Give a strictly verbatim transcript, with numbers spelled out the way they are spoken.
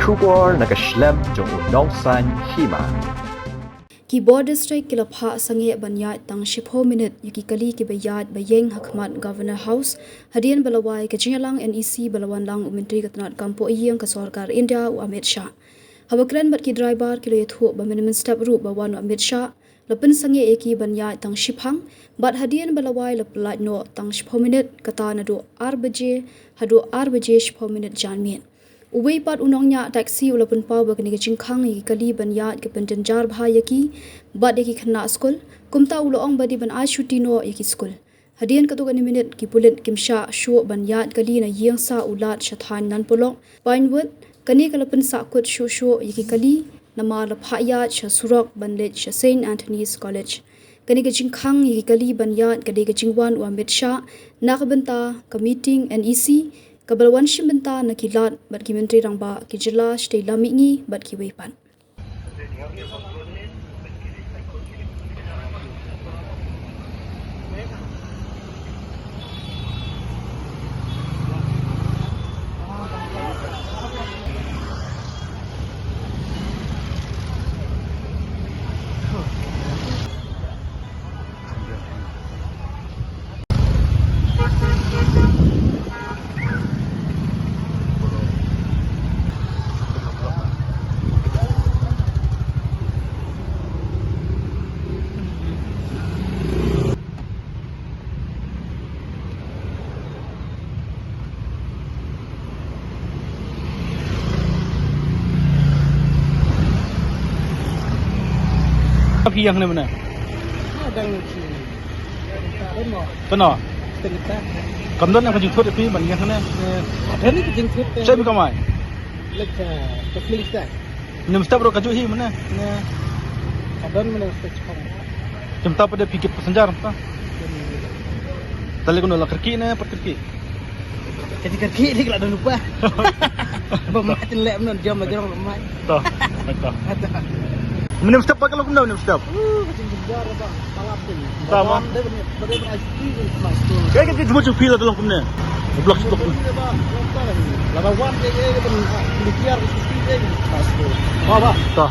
Khubor na ka shlem jong u Nongsaiñ Hima. Ki bor district ki la phah sangeh ban ïaid tang shiphew minit ïa ki kali kiba ïaid ba ïeng ha khmat Governor House hadien ba la wai ka jingïalang N E C ba la wan lang u Myntri ka tnat kam poh ïing ka sorkar India u Amit Shah. Haba kren bad ki driver ki la ïathuh ba mynstep ruh ba wan u Amit Shah la pynsangeh ïa ki ban ïaid tang shiphang, bad hadien ba la wai la pyllait noh tang shiphew minit, kata naduh ar baje haduh ar baje shiphew minit janmiet. Uwei pat u nongñiah taxi u la pynpaw ba kane ka jingkhang ïa ki kali ban ïaid ka pynjynjar bha ïa ki bad ïa ki khynnah skul, kumta u la ong ba dei ban ai shuti noh ïa ki skul. Hadien katto katne minit ki pulit kim shah shuh ban ïaid kali na ïing sah u Lad sha thaiñ Nan Polok, Pinewood. Kane ka la pynsah kut shuh shuh ïa ki kali namar la phah ïaid sha surok ban leit sha Saint Anthony's College. Kane ka jingkhang ïa ki kali ban ïaid ka dei ka jingwan u Amit Shah na ka bynta ka meeting N E C kaba la wan shim bynta na ki Lad bad ki Myntri Rangbah ki jylla shatei lam mihngi bad kiwei pat. Phi ïeng ne mynne? Pynno. Kam don ka jingthut phi ban ïeng ne? Ada ni ka jingthut. Shem kamai. Lek ka kling sta. Nym step ruh ka juh hi mynne. Ne. Ka don mynne sta chong. Jam ta pada pikir passenger ta. Tali kono la kerki ne pat kerki. Jadi kerki ni kala don lupa. Ba ma tin lek non jam la jam ma. Ta. Ta. Mynne step pa kalau kumno mynne step. Uh, ka jingjar ba. Salam tu. Ta ma. Kaei ka jingmut jong phi la tolong kumne? Blok blok. Lada wan kaei kaei ka pynhiar ka safety kaei. Ba ba. Tah.